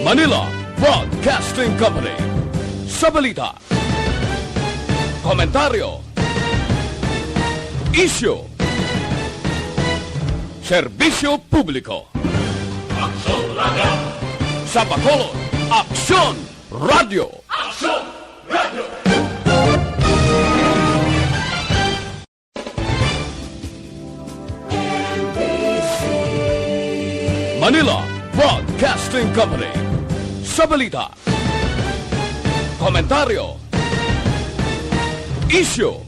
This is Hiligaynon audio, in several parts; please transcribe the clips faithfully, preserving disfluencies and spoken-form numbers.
Manila Broadcasting Company. Sa balita, komentaryo, isyu, serbisyo publiko. Aksyon Radio. Sa Bacolod, Aksyon Radio. Aksyon Radio. Manila Broadcasting Company. Sa balita, komentaryo, isyu,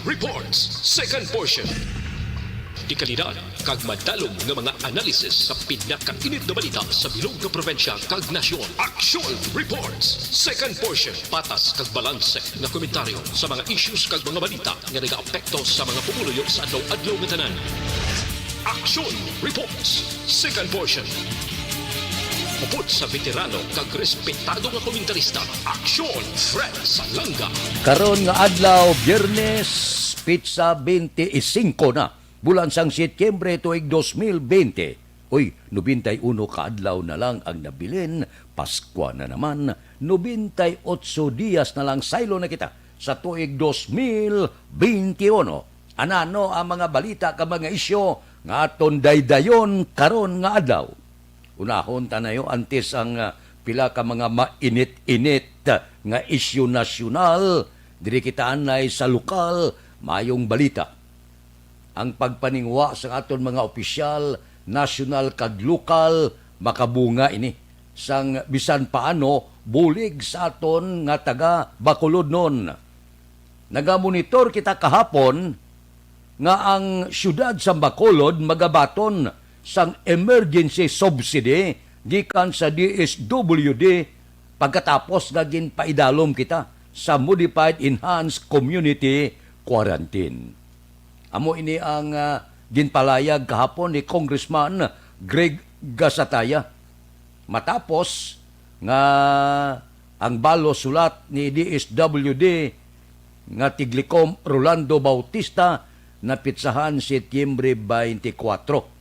Reports, second portion. Dekalidad kag madalom nga mga analysis sa pinakainit nga balita sa bilog nga probinsya kag nasyon. Action Reports, second portion. Patas kag balanse nga komentaryo sa mga issues kag mga balita nga nagaapekto sa mga pumuluyo sa adlaw-adlaw nga tanan. Action Reports, second portion. Upod sa veterano kag respetado nga komentarista, Aksyon Fred Salanga. Karon nga adlaw, Biyernes, pitsa twenty-five na, bulan sang Setyembre, tuig dos mil bente. Uy, nobenta y uno ka adlaw na lang ang nabilin, Paskwa na naman, nobenta y otso dias na lang saylo na kita sa tuig dos mil bente uno. Anano ang mga balita kag mga isyu nga aton daydayon karon nga adlaw? Unahon ta nayo antes ang, ah, pila ka mga mainit-init, ah, nga isyu nasyonal. Diri kita anay sa lokal, mayong balita. Ang pagpaningwa sa aton mga opisyal, nasyonal kag lokal, makabunga ini sang bisan paano bulig sa aton nga taga Bacolodnon. Nagamonitor kita kahapon nga ang siyudad sa Bacolod magabaton sang emergency subsidy gikan sa D S W D pagkatapos nga ginpaidalom kita sa Modified Enhanced Community Quarantine. Amo ini ang, ah, ginpalayag kahapon ni Congressman Greg Gasataya. Matapos nga ang balo sulat ni D S W D nga tiglikom Rolando Bautista napitsahan Setyembre twenty-four.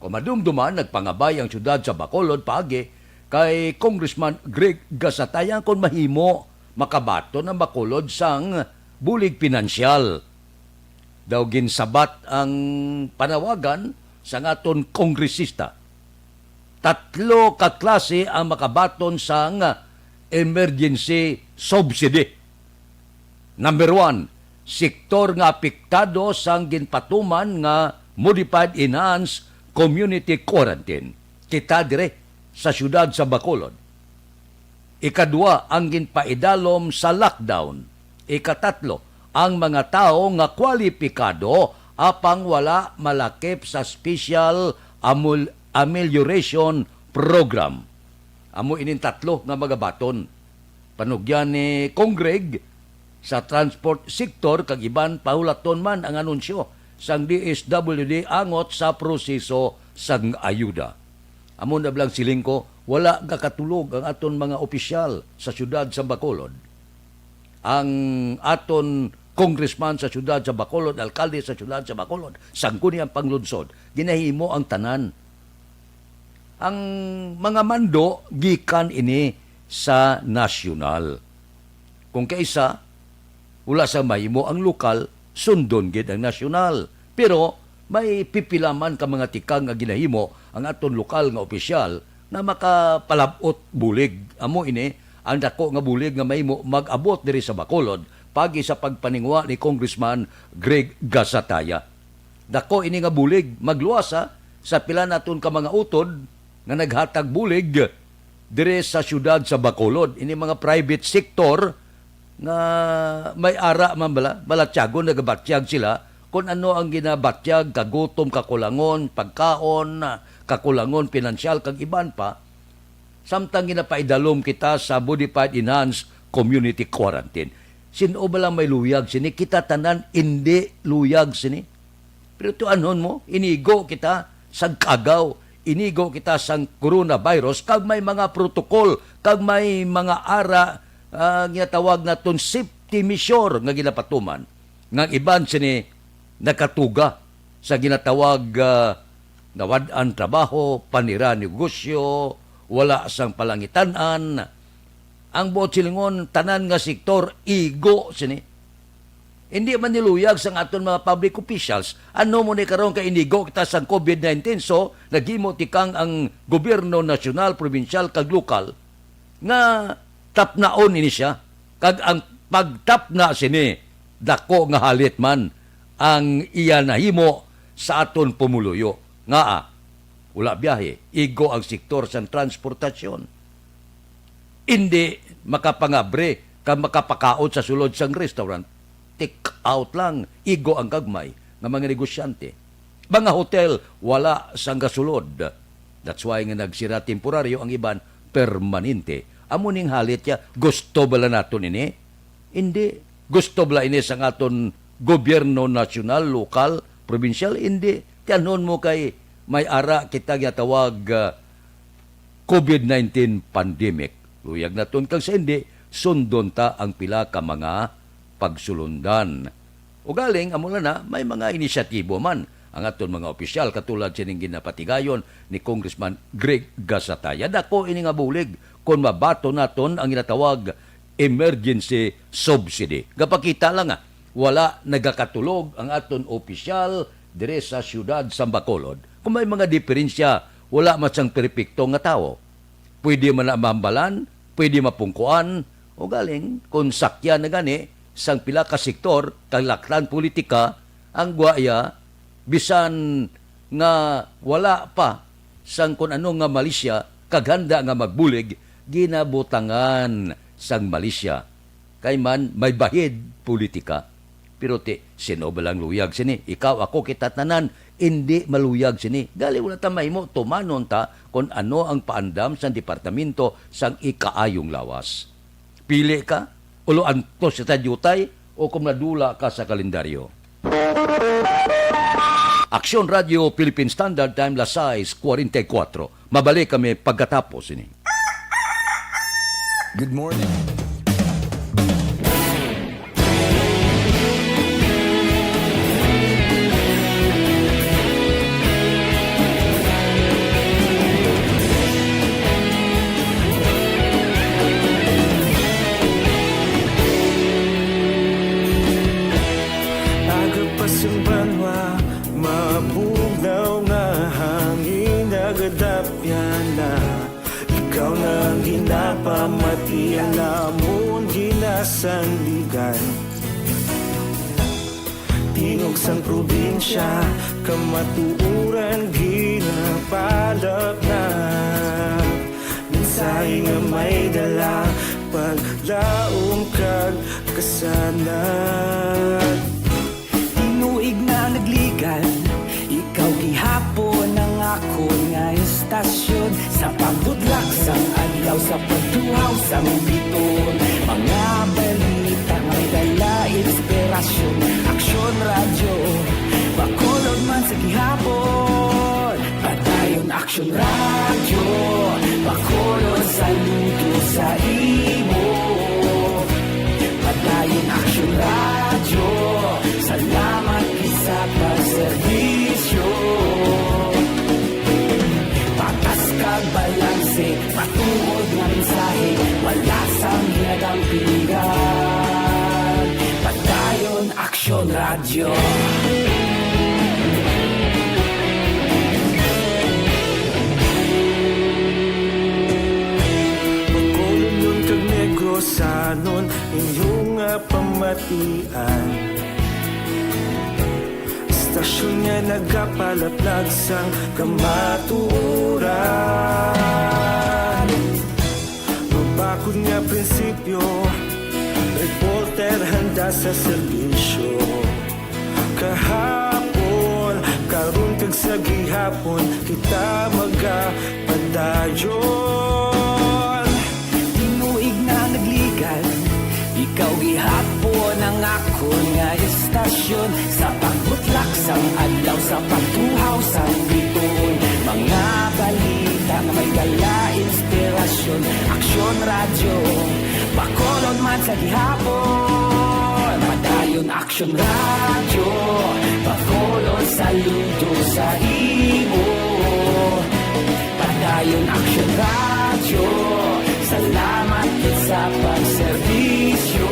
Kung madumduman, nagpangabay ang siyudad sa Bacolod paagi kay Congressman Greg Gasataya kon mahimo makabaton ang Bacolod sang bulig pinansyal. Daw ginsabat ang panawagan sang aton kongresista. Tatlo ka klase ang makabaton sang emergency subsidy. Number one, sektor nga apektado sang ginpatuman nga Modified Enhanced Community Quarantine. Kita dire sa siyudad sa Bacolod. Ikadua, ang ginpaidalom sa lockdown. Ikatatlo, ang mga tawo nga kwalipikado apang wala malakip sa special amul-, amelioration program. Amo ining tatlo nga magabaton. Panugyan ni Congreg, sa transport sector kag iban, pahulaton man ang anunsyo sang D S W D angot sa proseso sang ayuda. Amo na bala ang siling ko, wala gakatulog ang aton mga opisyal sa siyudad sa Bacolod. Ang aton congressman sa siyudad sa Bacolod, alkalde sa siyudad sa Bacolod, sangguniang panglungsod, ginahimo ang tanan. Ang mga mando gikan ini sa nasyonal. Kung kaisa, wala sa mahimo ang lokal, sundon gid ang nasyonal. Pero may pipila man ka mga tikang nga ginahimo ang aton lokal nga opisyal nga makapalab-ot bulig. Amo ini ang dako nga bulig nga mahimo mag-abot diri sa Bacolod, paagi sa pagpaningwa ni Congressman Greg Gasataya. Dako ini nga bulig, magluwas, ha, sa pila naton ka mga utod nga naghatag bulig diri sa siyudad sa Bacolod. Ini mga private sector nga may ara man bala, balatyagon, nagabatyag sila kung ano ang ginabatyag, kagutom, kakulangon, pagkaon, kakulangon pinansyal, kag iban pa. Samtang ginapaidalom kita sa Modified Enhanced Community Quarantine. Sin-o bala may luyag sini? Kita tanan indi luyag sini. Pero tuanhon mo, inigo kita sang kagaw, inigo kita sang coronavirus, kag may mga protocol, kag may mga ara, ah, ginatawag naton safe optimisyor nga ginapatuman nga ang iban sini nakatuga sa ginatawag, ah, nawad-an trabaho, panira negosyo, wala sang palangitan-an. Ang buot silingon, tanan nga sektor igo sini. Hindi man niluyag sang aton mga public officials. Ano mo ni karon kay inigo kita sang covid nineteen, so naghimo tikang ang gobyerno nasyonal, probinsyal, kag lokal nga tapnaon ini siya. Kag ang pagtapna sini, dako nga halit man ang iya nahimo sa aton pumuluyo. Ngaa? Wala biyahe, igo ang sektor sang transportasyon. Indi makapangabre kag makapakaon sa sulod sang restaurant. Take out lang, igo ang gagmay nga mga negosyante. Mga hotel, wala sang gasulod. That's why nga nagsira temporaryo, ang iban permanente. Amo ning halit ya, gusto bala naton ini? Indi. Gusto bala ini sang aton gobyerno nasyonal, lokal, probinsyal? Indi. Tiyanhon mo kay may ara kita ginatawag, ah, covid nineteen pandemic. Luyag naton kag sa indi, sundon ta ang pila ka mga pagsulundan. Ugaling, amo na na, may mga inisyatibo man ang aton mga opisyal, katulad sining ginapatigayon ni Congressman Greg Gasataya. Dako ini nga bulig kon mabaton naton ang ginatawag emergency subsidy. Gapakita lang nga, wala nagakatulog ang aton opisyal dire sa siyudad sa Bacolod. Kung may mga diferensya, wala man sang perpekto nga tawo. Pwede man na mahambalan, pwede mapungkuan, ugaling kung sakyan na gani sang pila ka sektor kag laktan politika ang gwaya, bisan nga wala pa sang kun ano nga malisya kag handa nga magbulig, ginabutangan sang malisya. Kay man may bahid politika. Pero ti, sino ba lang luyag sini? Ikaw, ako, kita tanan, indi maluyag sini. Gali wala ta mahimo, tumanon ta kon ano ang paandam sang Departamento sang Ikaayong Lawas. Pili ka, ulo antos sa diutay, o kung nadula ka sa kalendaryo. Aksyon Radio Philippine Standard Time, las sais cuarenta y cuatro. Mabalik kami pagkatapos ini. Good morning. Aga pa sang banwa, mabugnaw nga hangin nagadapyan na. Ikaw na ang ginapamati, alamon ginasandigan. Tingog sang probinsya, kamatuoran ginapalapnap. Mensahe nga may dala, paglaom kag kasanag. Tinuig na nagligan, ikaw gihapon ang akon nga istasyon. Sa pagbutlak sang adlaw, sa pagtuhaw sang biton, mga balita may dala inspirasyon. Aksyon Radyo, Bacolod man sa gihapon. Padayon Aksyon Radyo, Bacolod, saludo sa imo. Padayon Aksyon Radyo, salamat gid sa pagserbisyo. Patas kag balanse, matuod nga mensahe, wala sang ginagampingan. Padayon Aksyon Radyo. Bacolodnon kag Negrosanon, inyo nga pamatian. Istasyon nga nagapalaplag sang kamatuoran. Mabakod nga prinsipyo, reporter handa sa serbisyo. Kahapon, karon kag sa gihapon, kita magapadayon. Tinuig na nagligan, ikaw gihapon ang akon nga istasyon. Sa pagbutlak sang adlaw, sa pagtuhaw sang biton, mga balita nga may dala inspirasyon. Aksyon, Aksyon Radyo, Bacolod man sa gihapon. Padayon Aksyon Radyo, Bacolod, saludo sa imo. Padayon Aksyon Radyo, salamat gid sa pagserbisyo.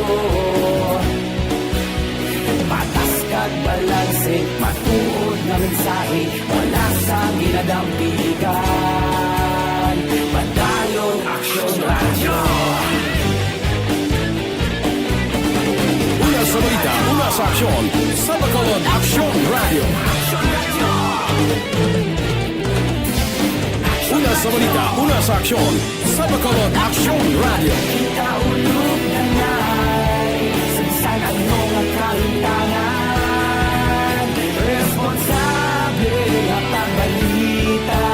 Patas kag balanse, matuod nga mensahe, wala sang ginadampigan. Padayon Aksyon Radyo. Una sa balita, una sa aksyon, sa Bacolod, Aksyon Radyo. Una sa balita, una sa aksyon, sa Bacolod, Aksyon Radyo. Kita ulog na ngay, sa bisan ano nga kahimtangan, responsable nga pagbalita,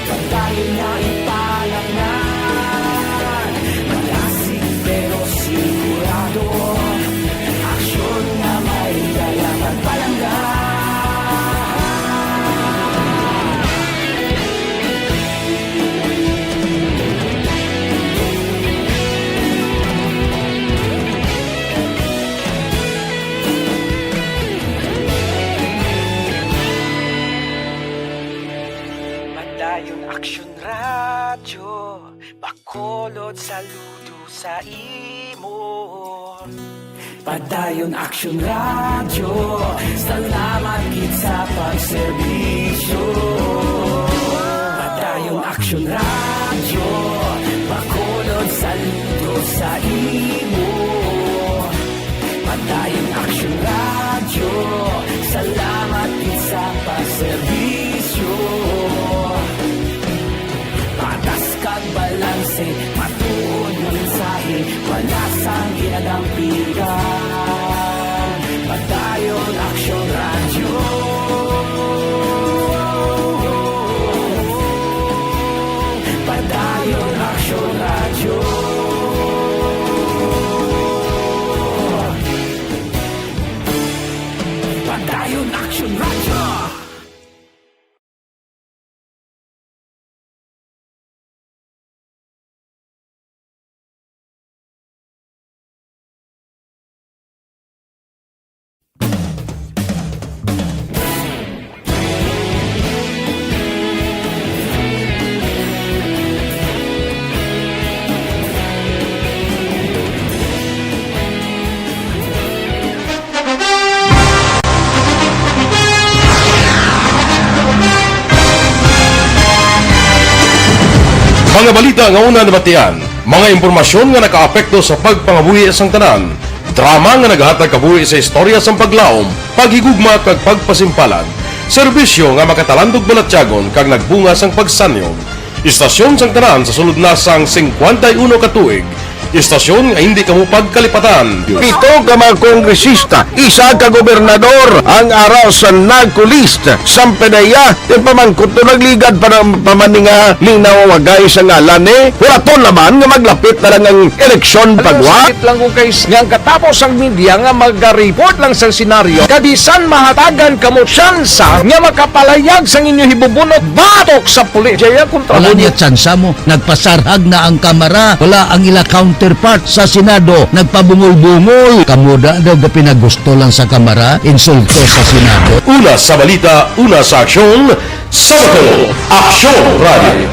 padayon nga ipalangan. Malasig pero sigurado, aksyon nga may dala kag palangga. Padayon Aksyon Radyo, Bacolod, saludo sa imo. Padayon Aksyon Radyo, salamat gid sa pagserbisyo. Padayon Aksyon Radyo, Bacolod, saludo sa imo. Padayon Aksyon Radyo, salamat gid sa pagserbisyo. Patas kag balanse, matuod nga mensahe, wala sang ginadampigan. Padayon Aksyon Radyo. Padayon Aksyon Radyo. Padayon Aksyon Radyo. Mga balita nga una nabatian, mga impormasyon nga nakaapekto sa pagpangabuhi sang tanan, drama nga nagahatag kabuhi sa istorya sang paglaom, paghigugma kag pagpasimpalan, serbisyo nga makatalandog balatyagon kag nagbunga sang pagsanyog. Istasyon sang tanan sa sulod na sang singkwenta y uno ka tuig. Istasyon nga hindi kamo pagkalipatan. Pito ka mga kongresista, isa ka gobernador ang ara sa NAGCO list. Sang P D E A, ti pamangkot to nagligad pa ng pamaninga linaw wagay sa ngalan ni. Huraton naman nga maglapit na lang ang eleksyon pagwa. Sakit lang kung kay nga ang katapos ang media nga magaripot lang sa senaryo, kabisan mahatagan kamo tsansa nga makapalayag sang inyo hibubunot batok sa pulis. Jaya kontra Wala mo niya tsansa mo. Nagpasarhag na ang Kamara. Wala ang ila counterpart sa Senado. Nagpabungol-bungol. Kamo da daw ga pinagusto lang sa Kamara, insulto sa Senado. Una sa balita, una sa aksyon, sa Bacolod, Aksyon Radio.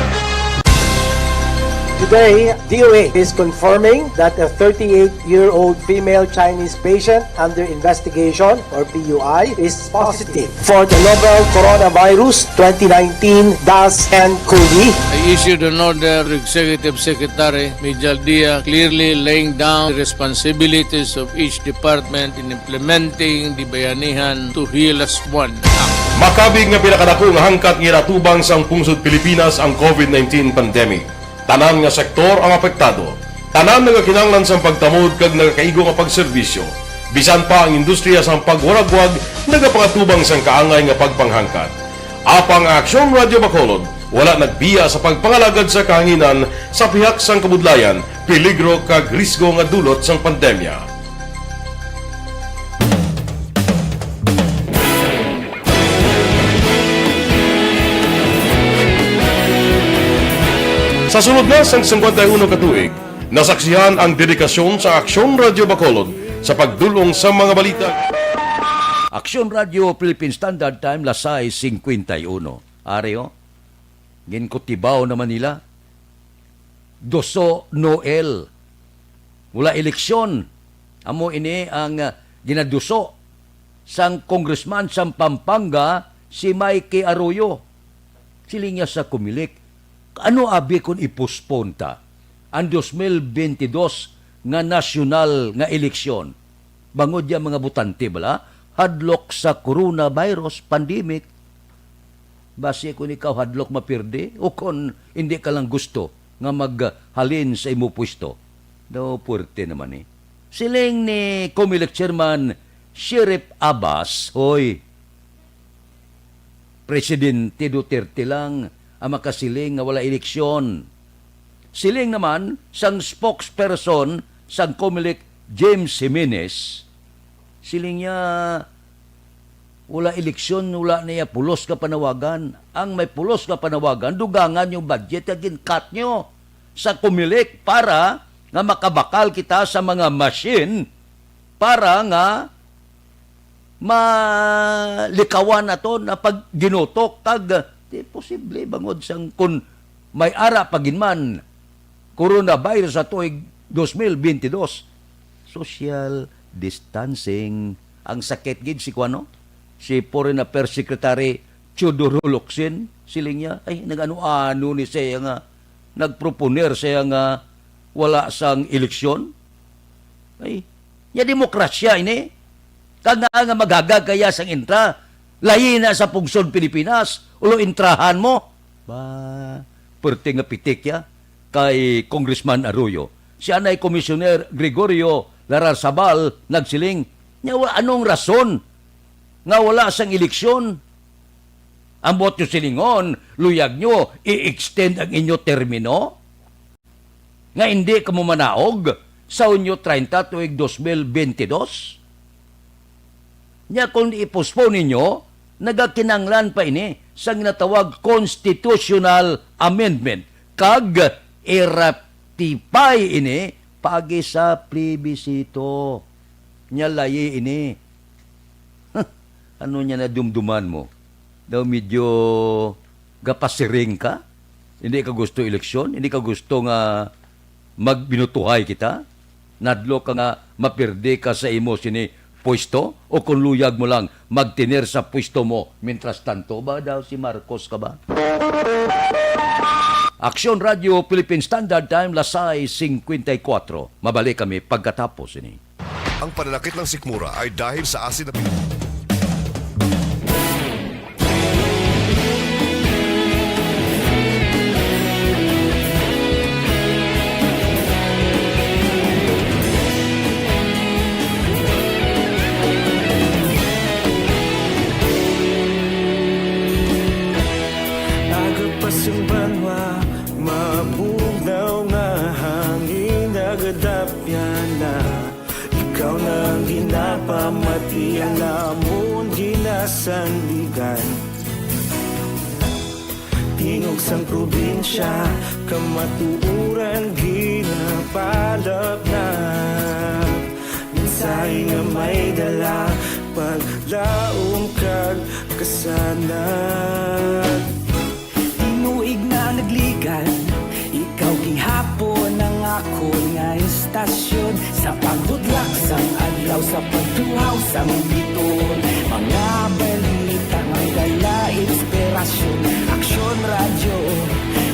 Today, D O H is confirming that a thirty-eight-year-old female Chinese patient under investigation, or P U I, is positive for the novel coronavirus twenty nineteen dash N cov. I issued an order to Executive Secretary Mijal Dia, clearly laying down the responsibilities of each department in implementing the Bayanihan to Heal Us One Act. Makabig nga pinakadako nga hangkat nga ginatubang sang pungsod Pilipinas ang COVID nineteen pandemic. Tanan nga sektor ang apektado. Tanan nagakinahanglan sang pagtamod kag nagakaigo nga pagserbisyo. Bisan pa ang industriya sang pagwaragwag nagapangatubang sang kaangay nga pagpanghangkat. Apang ang Aksyon Radio Bacolod wala nagbiya sa pagpangalagad sa kahanginan sa pihak sang kabudlayan, peligro kag risgo nga dulot sang pandemya. Sa sulod na sang singkwenta y uno ka tuig, nasaksihan ang dedikasyon sa Aksyon Radyo Bacolod sa pagdul-ong sa mga balita. Aksyon Radyo Philippine Standard Time, las sais singkwenta y uno. Ari, oh, ginkutibaw naman nila. Duso Noel. Wala eleksyon. Amo ini ang, ah, ginaduso sang congressman sang Pampanga, si Mikey Arroyo. Siling niya sa Comelec, "Ano abi kon i-postpone ta ang dos mil bentidós nga nasyonal nga eleksyon? Bangod ya mga botante bala hadlok sa coronavirus pandemic." Basi kon ikaw hadlok mapirdi, o kon hindi ka lang gusto nga maghalin sa imo pwesto. Daw puwerte naman ni. Siling ni Comelec Chairman Sheriff Abbas, "Hoy, Presidente Duterte lang ang makasiling nga wala eleksyon." Siling naman sang spokesperson sang Comelec, James Jimenez, siling niya, "Wala eleksyon, wala niya pulos nga panawagan. Ang may pulos nga panawagan, dugangan yung budget nga gin-cut nyo sa Comelec para nga makabakal kita sa mga machine para nga malikawan naton na pagginutok kag di posible bangod sang kun may ara pa gid man coronavirus sa tuig dos mil bentidós." Social distancing. Ang sakit gid si kuano, si Foreign Affairs Secretary Teodoro Locsin, siling niya, ay, nag-ano-ano ni siya nga, nagproponer siya nga wala sang eleksyon. Ay, nya demokrasya ini. Kag nga, nga maghagag kaya sang intra, layi na sa pungsod Pilipinas, ulo intrahan mo. Ba, perte nga pitik ya kay Congressman Arroyo. Si anay Komisyoner Gregorio Larrazabal nagsiling, "Nya wa-, anong rason nga wala sang eleksyon? Ang buot nyo silingon, luyag nyo i-extend ang inyo termino nga hindi kamo manaog sa Hunyo treinta tuig dos mil bentidós? Nya kung i-postpone ninyo, nagakinanglan pa ini sa ginatawag constitutional amendment kag i-ratify ini paagi sa plebisito." Nya layi ini. Huh, ano niya nadumduman mo? Daw medyo gapasiring ka? Hindi ka gusto eleksyon? Hindi ka gusto nga magbinutuhay kita? Nadlo ka nga mapirdi ka sa imo sini pwesto? O kung luyag mo lang magtener sa pwesto mo, mientras tanto ba daw si Marcos ka ba? Aksyon Radio Philippine Standard Time, las sais singkwenta y kuwatro. Mabalik kami pagkatapos ini. Ang pananakit ng sikmura ay dahil sa asin na pin- Aga pa sang banwa, mabugnaw nga hangin nagadapyan na. Ikaw na ang ginapamati, ang amon ginasandigan. Tingog sang probinsya, kamatuoran ginapalapnap. Mensahe nga may dala, paglaom kag kasanag. Tinuig na nagligan, ikaw gihapon ang akon nga istasyon. Sa pagbudlak sang adlaw, sa pagtuhaw sang biton, mga balita may dala inspirasyon. Aksyon Radyo,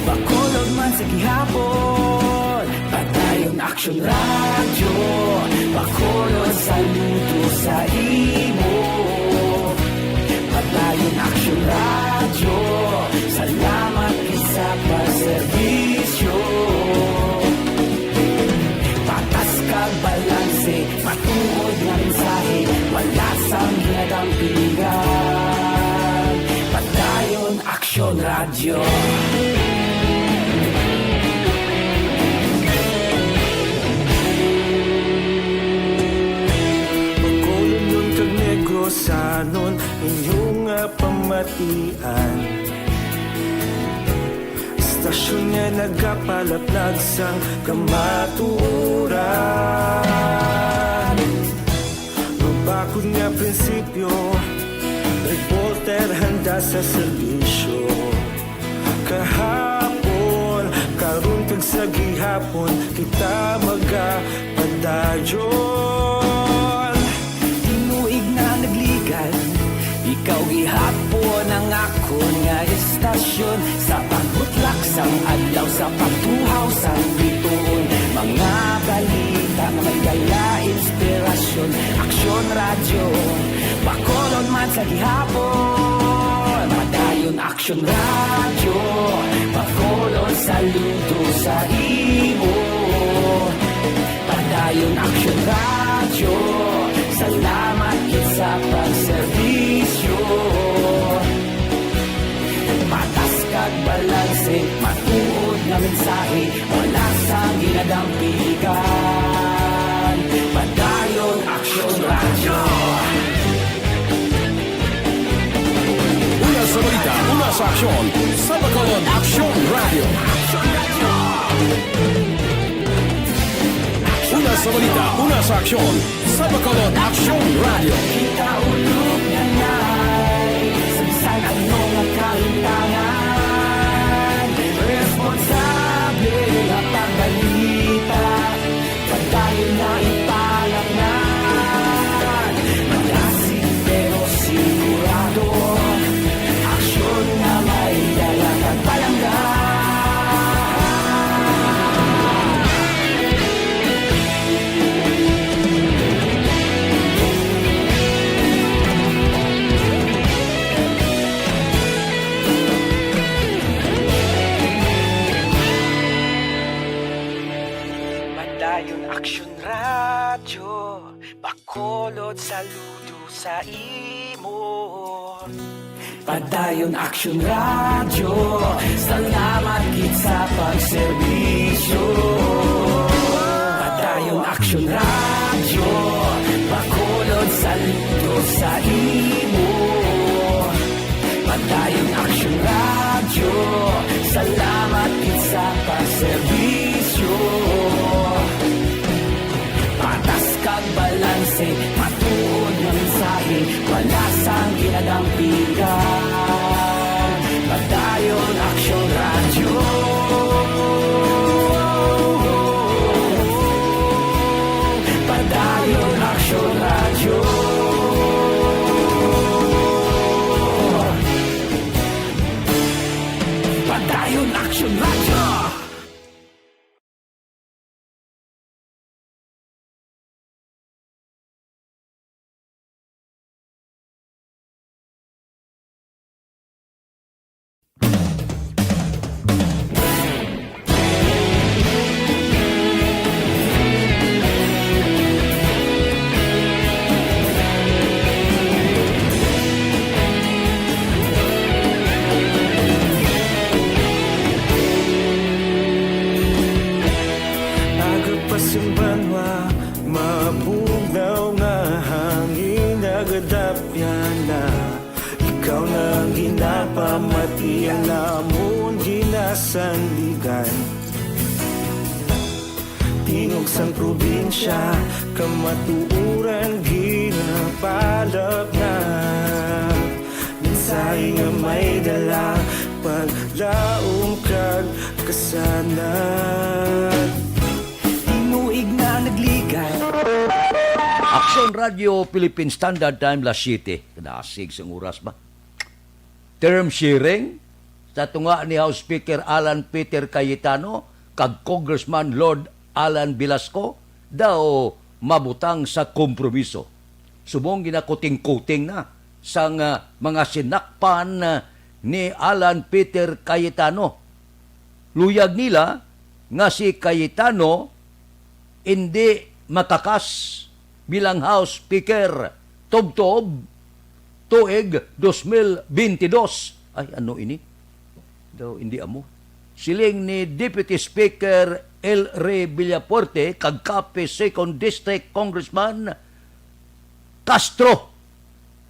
Bacolod man sa gihapon. Padayon Aksyon Radyo, Bacolod, saludo sa imo. Padayon Aksyon Radyo, salamat gid sa pagserbisyo. Patas kag balanse, matuod nga mensahe, wala sang ginadampingan. Padayon Aksyon Radyo. Bacolodnon kag Negrosanon, inyo nga pamatian. Istasyon nga nagapalaplag sang kamatuoran. Mabakod nga prinsipyo, reporter handa sa serbisyo. Kahapon, karon kag sa gihapon, kita magapadayon. Tinuig na nagligad, ikaw gihapon ang akon nga istasyon. Sa pagbutlak sang adlaw, sa pagtuhaw sang bituon, mga balita nga may dala inspirasyon. Aksyon Radyo, Bacolod man sa gihapon. Padayon Aksyon Radyo, Bacolod, saludo sa imo. Padayon Aksyon Radyo, salamat gid sa pagserbisyo. Patas kag balanse, matuod nga mensahe, wala sang ginadampigan. Padayon Aksyon Radyo. Una sa balita, una sa aksyon, sa Bacolod Aksyon Radyo. Una sa balita, una sa aksyon, sa Bacolod Aksyon Radyo. Kita ulog na nay, sa bisan ano nga kahintangan, responsable nga pagbalita. Padayon na ipalaknan, malasig pero sigurado. Aksyon nga may dala kag palangga. Padayon Aksyon Radyo, Bacolod, saludo sa imo. Padayon Aksyon Radyo, salamat gid sa pagserbisyo. Padayon Aksyon Radyo, Bacolod, saludo sa imo. Padayon Aksyon Radyo, salamat gid sa pagserbisyo. Patas kag balanse, matuod nga mensahe, wala sang ginadampigan. Padayon Aksyon Radyo. Padayon Aksyon Radyo. Padayon Aksyon Radyo. Aga pa sing banwa, mabugnaw nga hangin nagadapyan na. Ikaw na ang ginapamati, ang namon ginasandigan. Tingog sang probinsya, kamatuoran ginapalapnag. Mensahe nga may dala, paglaom kag kasanag. Tinuig na nagligad. Aksyon Radyo Philippine Standard Time, las siete. Kadasig sang oras ba? Term sharing sa tunga ni House Speaker Alan Peter Cayetano kag Congressman Lord Alan Velasco daw mabutang sa kompromiso. Subong ginakuting-kuting na sang, ah, mga sinakpan, ah, ni Alan Peter Cayetano. Luyag nila nga si Cayetano indi makakas bilang House Speaker tubtob tuig dos mil bentidós. Ay, ano ini? Daw indi amo. Siling ni Deputy Speaker El Rey Villafuerte kag Capiz Second District Congressman Castro.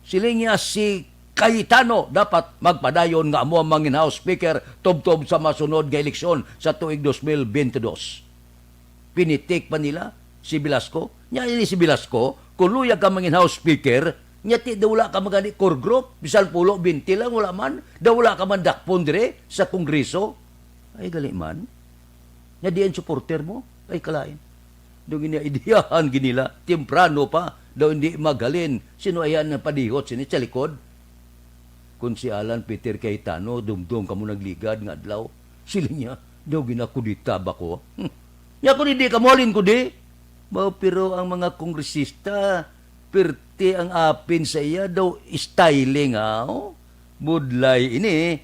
Siling niya si Cayetano dapat magpadayon nga amo ang mangin House Speaker tubtob sa masunod nga eleksyon sa tuig dos mil bente dos. Pinitik pa nila si Velasco. Nya ini si Velasco, kung luyag ka mangin House Speaker, nya ti daw wala ka man gani core group, bisan pulo, bente lang, wala man, daw wala ka man dakpon dire sa Kongreso. Ay, gali man. Nya diin supporter mo? Ay, kalain. Daw ginaidiyahan ginila, temprano pa, daw hindi maghalin. Sino ayan ang padihot sini sa likod? Kun si Alan Peter Cayetano, dumdum kamo nagligad nga adlaw. Siling niya, daw ginakudita ba ko? Hmm. Nya kun hindi kamo, halin ko di. Mao, pero ang mga kongresista, perti ang apin sa iya, daw styling, ha? Oh, budlay ini,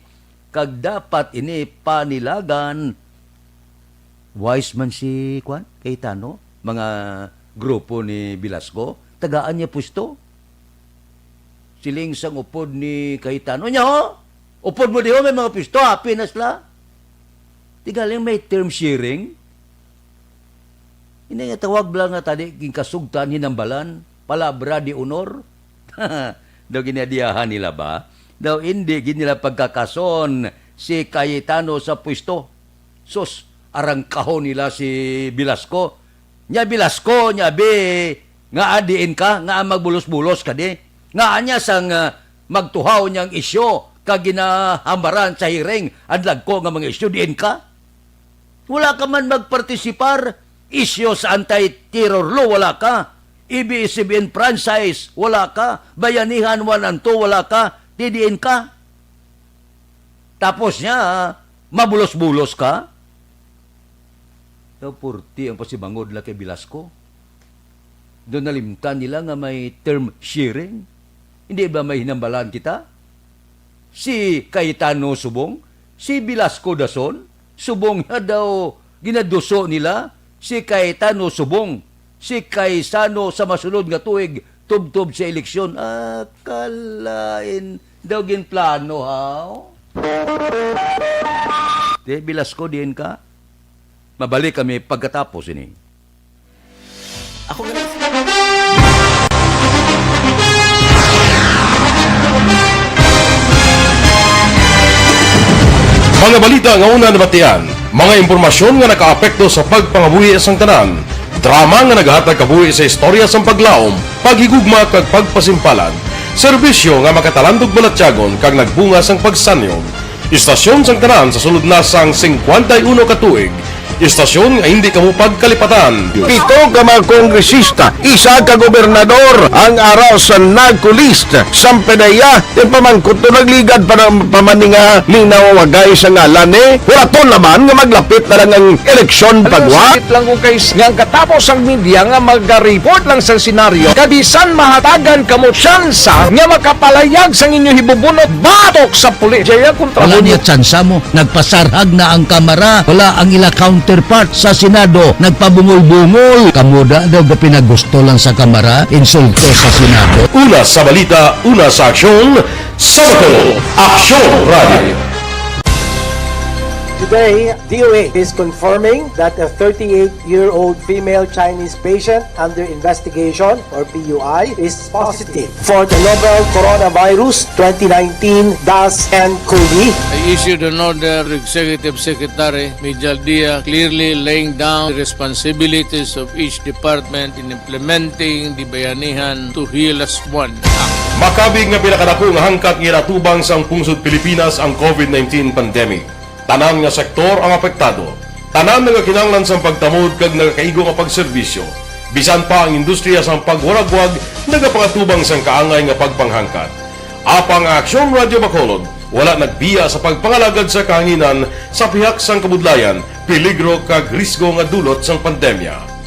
kag dapat ini panilagan. Wise man si, kwan, Cayetano, mga grupo ni Velasco, tagaan niya pwesto. Siling sang upod ni Cayetano, nya, oh, upod mo diho, may mga pwesto, happy na sila. Ti galing may term sharing. Ini nga tawag bala nga tadi ginkasugtan, hinambalan, palabra de honor. Daw ginadiyahan nila ba? Daw indi gid nila pagkakason si Cayetano sa pwesto. Sus, arangkahon nila si Velasco. Nya Velasco, nya bi, nga adiin ka, nga magbulos-bulos ka di. Nga anya sang, ah, magtuhaw niyang isyu ka ginahambaran sa hearing, ang dagko nga mga isyu, diin ka? Wala ka man magpartisipar, isyu sa anti-terror law, wala ka. A B S C B N franchise, wala ka. Bayanihan one and two, wala ka. Ti diin ka? Tapos niya, mabulos-bulos ka? Daw purti ang pasibangod nila kay Velasco. Daw nalimtan nila nga may term sharing. Hindi ba may hinambalan kita? Si Cayetano subong, si Velasco dason, subong na daw ginaduso nila si Cayetano subong, si Cayetano sa masunod nga tuig tubtob sa eleksyon. Ah, kalain daw ginplano, haw? Te, Velasco, diin ka? Mabalik kami pagkatapos ini. Ako nga Mga balita nga una nabatian, mga impormasyon nga nakaapekto sa pagpangabuhi sang tanan, drama nga nagahatag kabuhi sa istorya sang paglaom, paghigugma kag pagpasimpalan, serbisyo nga makatalandog balatyagon kag nagbunga sang pagsanyog. Istasyon sang tanan sa sulod na sang singkwenta y uno ka tuig. Istasyon nga hindi kamo pagkalipatan. Pito ka mga kongresista, isa ka gobernador ang ara sa NAGCO list. Sang PDEA, ti pamangkot to, nagligad pa na, pa man ni nga minaw wagay sa ngalan, eh. Wala to naman nga maglapit na lang ang eleksyon pagwa. Sakit lang kung kay s-, nga ang katapos ang media nga magareport lang sa senaryo, kabisan mahatagan kamo tsansa nga makapalayag sang inyo hibubunot batok sa pulis. Jaya kontra Wala mo niya niyo. Tsansa mo. Nagpasarhag na ang Kamara. Wala ang ila counterpart sa Senado. Nagpabungol-bungol. Kamo da daw gapinagusto lang sa Kamara, insulto sa Senado. Una sa balita, una sa aksyon, sa Bacolod, Aksyon Radio. Today, D O A is confirming that a thirty-eight-year-old female Chinese patient under investigation, or P U I, is positive for the novel coronavirus twenty nineteen dash N COVID. I issued an order to Executive Secretary Mijal Dia, clearly laying down the responsibilities of each department in implementing the Bayanihan to Heal Us One Act. Makabig nga pinakadako nga hangkat nga ginatubang sang pungsod Pilipinas ang COVID nineteen pandemic. Tanan nga sektor ang apektado. Tanan nga kinahanglan sang pagtamod kag nagakaigo nga pagserbisyo. Bisan pa ang industriya sang pagwaragwag nagapangatubang sang kaangay nga pagpanghangkat. Apang ang Aksyon Radio Bacolod wala nagbiya sa pagpangalagad sa kahanginan sa pihak sang kabudlayan, peligro kag risgo nga dulot sang pandemya.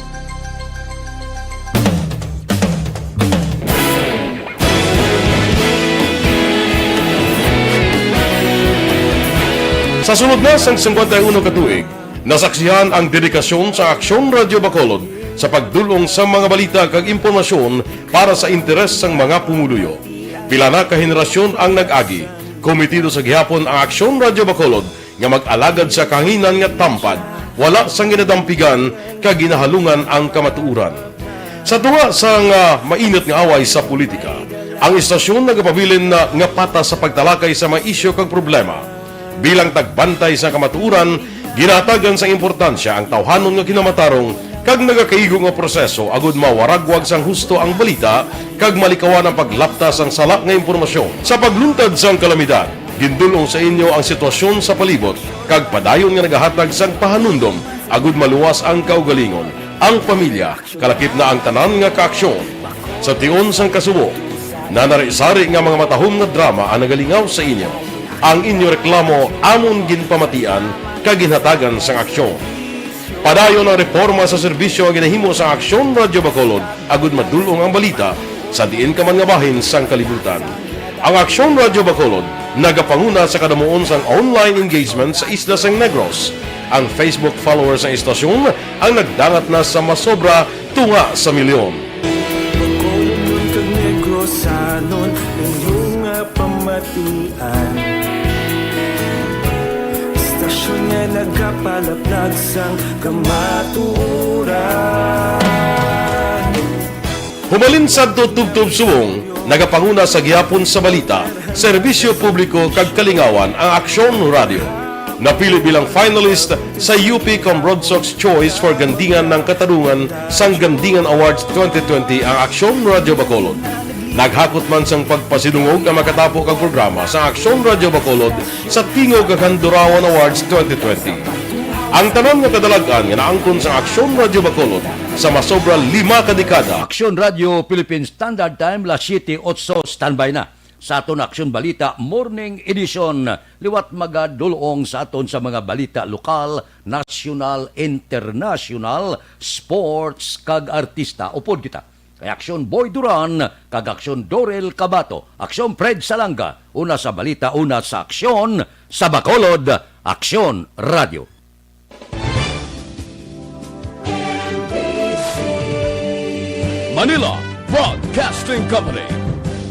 Sa sulod na sang singkwenta y uno ka tuig, nasaksihan ang dedikasyon sa Aksyon Radio Bacolod sa pagdul-ong sa mga balita kag impormasyon para sa interes sang mga pumuluyo. Pila na ka henerasyon ang nag-agi. Komitido sa gihapon ang Aksyon Radio Bacolod nga mag-alagad sa kahanginan nga tampad, wala sang ginadampigan kag ginahalungan ang kamatuoran. Sa tunga sang, ah, mainit nga away sa politika, Ang istasyon nagapabilin na nga patas sa pagtalakay sa mga isyu kag problema. Bilang tagbantay sa kamatuoran, ginahatagan sang importansya ang tawhanon nga kinamatarong kag nagakaigo nga proseso agud mawaragwag sang husto ang balita kag malikawan ang paglapta sang sala nga impormasyon. Sa pagluntad sang kalamidad, gindul-ong sa inyo ang sitwasyon sa palibot kag padayon nga nagahatag sang pahanumdom agud maluwas ang kaugalingon, ang pamilya, kalakip na ang tanan nga kaaksyon. Sa tion sang kasubo, nanari-sari nga mga matahom nga drama ang nagalingaw sa inyo. Ang inyo reklamo amon ginpamatian kag ginhatagan sang aksyon. Padayon ang reporma sa serbisyo nga ginahimo sa Aksyon Radyo Bacolod agud madul-ong ang balita sa diin ka man nga bahin sang kalibutan. Ang Aksyon Radyo Bacolod nagapanguna sa kadamuon sang online engagement sa isla sang Negros. Ang Facebook followers sang istasyon ang nagdangat na sa masobra tunga sa milyon. Bacolod kag Negrosanon, inyo nga pamatian. Istasyon nga nagapalaplag sang kamatuoran. Humalin sadto tubtob subong, nagapanguna sa gihapon sa balita, serbisyo publiko kag kalingawan ang Aksyon Radyo. Napili bilang finalist sa U P Cambrodsoc's Choice for Gandingan ng Katarungan sang Gandingan Awards twenty twenty ang Aksyon Radyo Bacolod. Naghakot man sang pagpasidungog ang makatapo kag programa sa Aksyon Radyo Bacolod sa Tingog kag Handurawan Awards twenty twenty. Ang tanan nga kadalag-an nga naangkon sa Aksyon Radyo Bacolod sa masobra lima ka dekada. Aksyon Radyo Philippine Standard Time, las siete otso, standby na sa aton Aksyon Balita Morning Edition. Liwat magadul-ong sa aton sa mga balita lokal, nasyonal, internasyonal, sports, kag artista. Upod kita kay Aksyon Boy Duran kag Aksyon Dorel Cabato, Aksyon Fred Salanga, una sa balita, una sa aksyon, sa Bacolod, Aksyon Radyo. Manila Broadcasting Company.